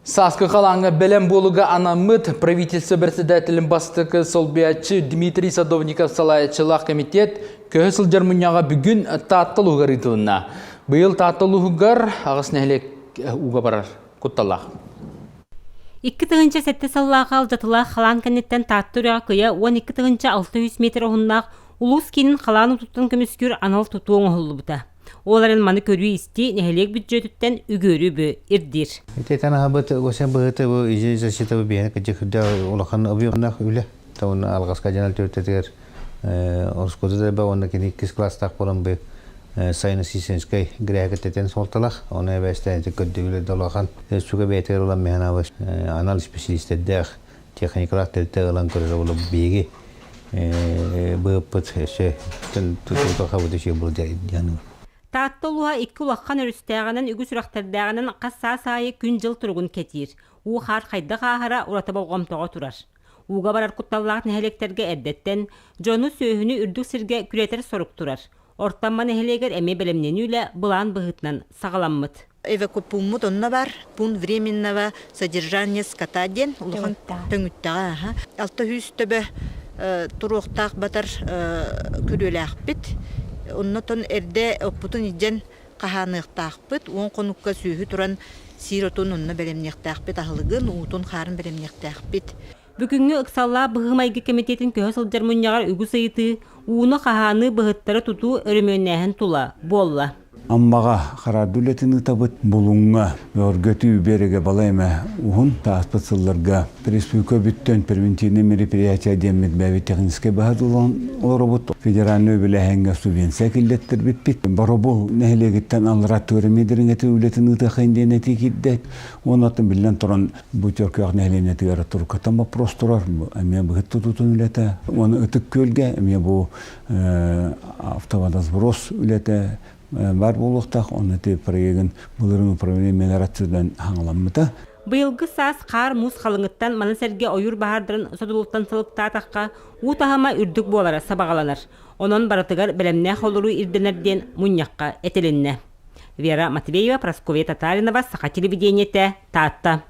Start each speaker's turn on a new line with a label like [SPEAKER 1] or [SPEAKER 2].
[SPEAKER 1] Сааскы халааҥҥа бэлэм буолууга анаммыт правительство председателин бастакы солбуйааччы Дмитрий Садовников салайааччылаах комитет көһө сылдьар мунньаҕа бүгүн Таатта улууһугар ыытылынна. Быйыл Таатта улууһугар аҕыс нэһилиэк ууга барар кутталлаах.
[SPEAKER 2] 2007 сыллааҕы алдьатылаах халаан кэнниттэн Таатта үрэҕэ кыйа 12 600 метр уһуннаах улуус киинин халаан уутуттан көмүскүүр анал тутуу оҥоһуллубута. Ол эрэн маны көрүү-истии нэһилиэк бүддьүөтүттэн үгүөрү үбү ирдиир.
[SPEAKER 3] Ити аһабыт гося быһыты бу изи защита бу биһиэхэ кыдьык улахан объемнаах үлэ. Уонна алҕаска дьанал төрүтэтигэр оскуола да уонна кини иккис класстаах буолан бу сайын сисенскэй грээкэтэтэн суолталах. Оны эбэстээн ити көрдөбүлэ да улахан. Суга бэйэтигэр ылан механабы анал специалистэрдээх техникалаах тэрилтэ ылан көрөр буолу биһиги быыппыт өссө тутуутахабыт үчүгэй буолу диэн.
[SPEAKER 2] Таатта улууһа икки улахан өрүстээҕинэн үгүс үрэхтэрдээҕинэн хас саас аайы күн-дьыл туругун кэтиир. Уу-хаар хайдах ааһара ураты болҕомтоҕо турар. Ууга барар кутталлаах нэһилиэктэргэ эрдэттэн дьону, сүөһүнү үрдүк сиргэ күрэтэр сорук турар. Орто Амма нэһилиэгэр эмиэ бэлэмнэнии үлэ былаан быһыытынан саҕаламмыт.
[SPEAKER 4] Эвакопууммут онно бар, пункт временного содержания скота диэн улахан төҥүттэҕэ аха. 600 төбө туруохтаах батар күрүөлээхпит. Оннотон эрдэ оппутун илдьэн хаһааныахтаахпыт. Уон хонукка сүөһү туран сиир отун онно бэлэмниэхтээхпит, аһылыгын, уутун, хаарын бэлэмниэхтээхпит.
[SPEAKER 2] Бүгүҥҥү ыксаллаах быһыы-майгы кэмитиэтин көһө сылдьар мунньаҕар үгүс ыйытыы, ууну хаһааныы, быһыттары тутуу, өрөмүөннээһин тула буолла.
[SPEAKER 5] Аммаҕа хараарды үлэтин ыытабыт. Булуҥҥа бөҕөргөтүү биэрэгэ балай эмэ уһун. Ааспыт сылларга республика бүттэн превентивный мероприятие диэммит бэйэбит техническэй баһа олоробут. Федеральнай үбүлээһиҥҥэ субвенция киллэттэрбиппит. Боробул нэһилиэгиттэн аллара түөрэмиэдириҥэти үлэтин ыытыахайын диэн этии киирдэ. Уонна биллэн туран бу Чөркөөх нэһилиэнньэтигэр туруккаттан боппуруос турар. Эмиэ быһыт тутуутун үлэтэ. Уонна Ытык Күөлгэ эмиэ бу автоводосброс үлэтэ бар буолуохтаах. Онно ити проегын былырыын управление мелиорациядан хаҥаламмыта.
[SPEAKER 2] Быйылгы саас хаар-муус халыҥыттан маны сэргэ ойуур баһаардарын содулуттан сылыктаатахха, уу таһыма үрдүк буолара сабаҕаланар. Онон барытыгар бэлэмнээх олоруу ирдэнэр диэн мунньахха этилиннэ. Вера Матвеева, Прасковья Татаринова, Саха телевидениетэ, Таатта.